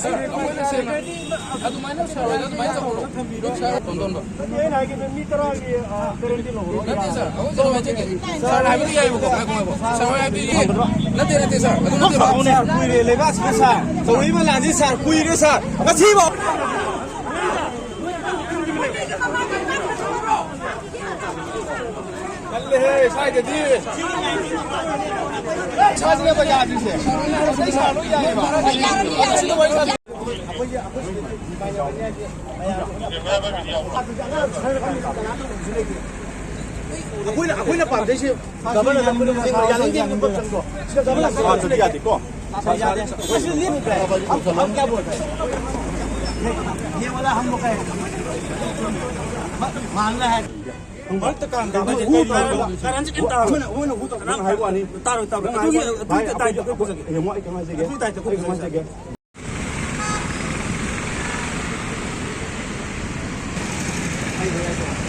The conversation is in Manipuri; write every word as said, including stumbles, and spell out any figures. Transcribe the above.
ꯁꯥꯔ, ꯑꯩꯈꯣꯏꯅ ꯁꯦꯡꯅ ꯑꯗꯨꯃꯥꯏꯅ ꯁꯥꯔ ꯍꯣꯏꯗ ꯑꯗꯨꯃꯥꯏꯅ ꯇꯧꯍꯜꯂꯣ꯫ ꯁꯥꯔ, ꯇꯣꯟꯗꯣꯟꯗꯣ꯫ ꯑꯩꯅ ꯍꯥꯏꯒꯦ, ꯃꯤ ꯇꯔꯥꯒꯤ, ꯑ, quarantine ꯂꯧꯍꯜꯂꯣ꯫ ꯅꯠꯇꯦ ꯁꯥꯔ, ꯑꯩꯈꯣꯏ ꯀꯩꯅꯣ ꯍꯥꯏꯖꯒꯦ꯫ ꯁꯥꯔ ꯍꯥꯏꯕꯗꯤ ꯌꯥꯏꯕꯀꯣ, ꯉꯥꯏꯈꯣ, ꯉꯥꯏꯈꯣ꯫ ꯁꯥꯔ ꯍꯣꯏ ꯍꯥꯏꯕꯗꯤ ꯌꯥꯏ꯫ ꯅꯠꯇꯦ, ꯅꯠꯇꯦ ꯁꯥꯔ, ꯑꯗꯨ ꯅꯠꯇꯦꯕ꯫ ꯁꯥꯔ, ꯀꯨꯏꯔꯦ ꯂꯩꯕꯥꯛꯁꯤꯗ ꯁꯥꯔ, ꯇꯧꯔꯛꯏ ꯃꯌꯥꯝꯁꯤ ꯁꯥꯔ, ꯀꯨꯏꯔꯦ ꯁꯥꯔ, ꯉꯁꯤꯐꯥꯎ꯫ ꯇꯜꯂꯦꯍꯦ, ꯁ꯭ꯋꯥꯏꯗꯗꯤ꯫ ꯁ꯭ꯋꯥꯏꯗꯅꯦꯕ ꯌꯥꯗ꯭ꯔꯤꯁꯦ꯫ ꯑꯇꯩ ꯁꯥꯔ ꯂꯣꯏ ꯌꯥꯏꯌꯦꯕ꯫ ꯑꯩꯈꯣꯏꯅ, ꯑꯩꯈꯣꯏꯅ ꯄꯥꯝꯖꯩꯁꯦ ꯒꯚꯔꯅꯔ ꯌꯥꯅꯤꯡꯗꯦ ꯃꯐꯝ ꯆꯪꯗꯣ꯫ ꯁꯤꯗ ꯒꯚꯔꯅꯔ ꯑꯥ, ꯑꯗꯨꯗꯤ ꯌꯥꯗꯦꯀꯣ꯫ ꯁꯥꯔ, ꯌꯥꯗꯦ꯫ ꯑꯩꯈꯣꯏꯁꯨ ꯂꯦꯞꯄꯨꯕ꯭ꯔꯥ? ꯍꯝ, ꯍꯝ ꯀꯌꯥ ꯕꯣꯜ ꯍꯥꯏ? ये वाला हम लोग का है। मानना है। ꯃꯔꯛꯇ ꯀꯥꯟꯗ ꯀꯔꯟꯁꯦ ꯀꯩꯝ ꯇꯥꯔꯣꯏ꯫ ꯃꯣꯏꯅ, ꯃꯣꯏꯅ ꯍꯨ ꯇꯧꯔꯛꯀꯅꯨ ꯍꯥꯏꯕ ꯋꯥꯅꯤ꯫ ꯇꯥꯔꯣꯏ, ꯇꯥꯔꯣꯏ꯫ ꯅꯪ ꯑꯗꯨꯒꯤ, ꯍꯥꯏꯌꯣ, ꯑꯗꯨꯒꯤ ꯍꯥꯏꯌꯣ, ꯇꯥꯏꯞꯇ ꯑꯩꯈꯣꯏ ꯄꯨꯖꯒꯦ꯫ ꯌꯦꯡꯉꯣ, ꯑꯩ ꯀꯃꯥꯏꯅ ꯍꯥꯏꯖꯒꯦ? ꯑꯗꯨꯒꯤ ꯇꯥꯏꯞꯇ ꯑꯩꯈꯣꯏ ꯑꯩ ꯀꯃꯥꯏꯅ ꯄꯨꯖꯒꯦ꯫ ꯍꯥꯏꯖꯒꯦ?